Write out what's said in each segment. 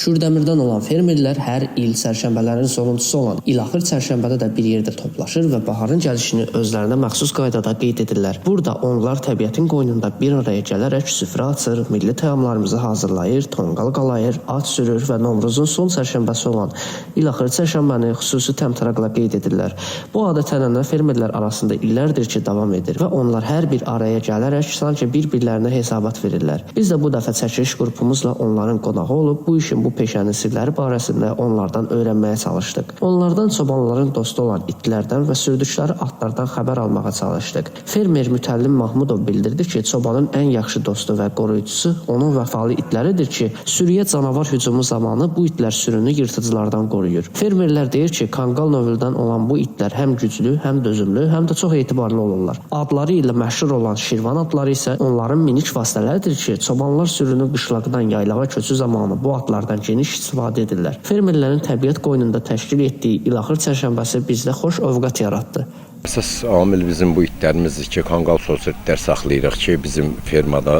Kürdəmirdən olan fermerlər hər il çərşənbələrin sonuncusu olan ilaxır çərşənbədə də bir yerdə toplaşır və baharın gəlişini özlərinə məxsus qaydada qeyd edirlər. Burada onlar təbiətin qoynunda bir araya gələrək süfrə açır, milli təamlarımızı hazırlayır, tonqal qalayır, at sürür və Novruzun son çərşənbəsi olan ilaxır çərşənbəni xüsusi təmtəraqla qeyd edirlər. Bu adət-ənənə fermerlər arasında illərdir ki, davam edir və onlar hər bir araya gələrək sanki bir-birlərinə hesabat verirlər. Biz də bu dəfə çəkiliş qrupumuzla onların qonağı olub bu işin, bu peşənin sirləri barəsində onlardan öyrənməyə çalışdıq. Onlardan çobanların dostu olan itlərdən və sürdükləri atlardan xəbər almağa çalışdıq. Fermer Mütəllim Mahmudov bildirdi ki, çobanın ən yaxşı dostu və qoruyucusu onun vəfalı itləridir ki, sürüyə canavar hücumu zamanı bu itlər sürünü yırtıcılardan qoruyur. Fermerlər deyir ki, Kangal növündən olan bu itlər həm güclü, həm dözümlü, həm də çox etibarlı olurlar. Adları ilə məşhur olan Şirvan atları isə onların minik vasitələridir ki, çobanlar sürünü qışlaqdan yaylağa köçü zamanı bu atlardan geniş istifadə edirlər. Fermerlərin təbiət qoynunda təşkil etdiyi ilaxır çərşənbəsi bizdə xoş övqət yaratdı. Əsas amil bizim bu itlərimizdir ki, kangal soslu itlər saxlayırıq ki, bizim fermada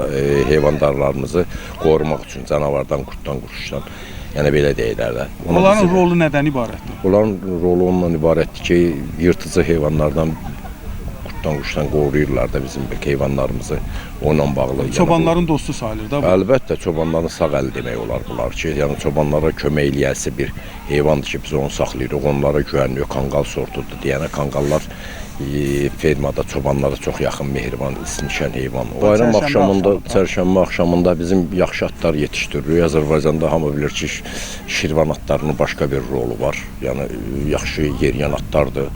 heyvandarlarımızı qorumaq üçün canavardan, qurddan, qurşdan, yəni belə deyirlər də. Ona Onların bizim- rolu nədən ibarətdir? Onların rolu ondan ibarətdir ki, yırtıcı heyvanlardan, qurddan, quşdan qoruyurlar da bizim heyvanlarımızı onunla bağlı. Yəni bu- Çobanların dostu sayılır da bu. Əlbəttə çobanların sağ əli demək olar bunlar ki, yəni çobanlara kömək eləyəsi bir heyvandır ki, biz onu saxlayırıq, onlara güvənirik, kangal sortudur deyənə kanqallar fermada çobanlara çox yaxın, mehriban, isinişən heyvan. Bayram Çərşənbə axşamında, axşamı. çərşənbə axşamında bizim yaxşı atlar yetişdiririk. Azərbaycanda hamı bilir ki, Şirvan atlarının başqa bir rolu var. Yəni yaxşı yeriyən atlardır.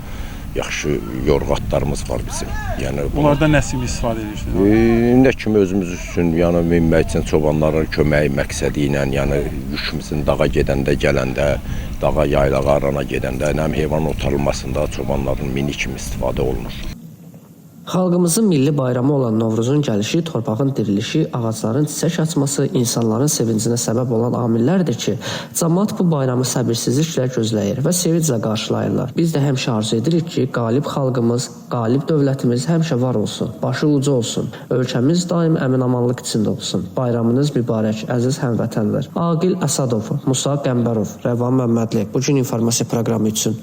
Yaxşı yorğa atlarımız var bizim. Yəni Bunlardan nə kimi istifadə edirsiniz? Nə kimi özümüz üçün, yəni minmək üçün çobanlara kömək məqsədi ilə, yəni yükümüzün dağa gedəndə, gələndə, dağa, yaylağa, arana gedəndə, nə heyvan otarılmasında çobanların mini kimi istifadə olunur. Xalqımızın milli bayramı olan Novruzun gəlişi, torpağın dirilişi, ağacların çiçək açması insanların sevincinə səbəb olan amillərdir ki, camaat bu bayramı səbirsizliklə gözləyir və sevinclə qarşılayırlar. Biz də həmişə arzu edirik ki, qalib xalqımız, qalib dövlətimiz həmişə var olsun, başı uca olsun. Ölkəmiz daim əmin-amanlıq içində olsun. Bayramınız mübarək, əziz həmvətənlər. Aqil Əsədov, Musa Qəmbərov, Rəvan Məmmədli. Bu gün informasiya proqramı üçün.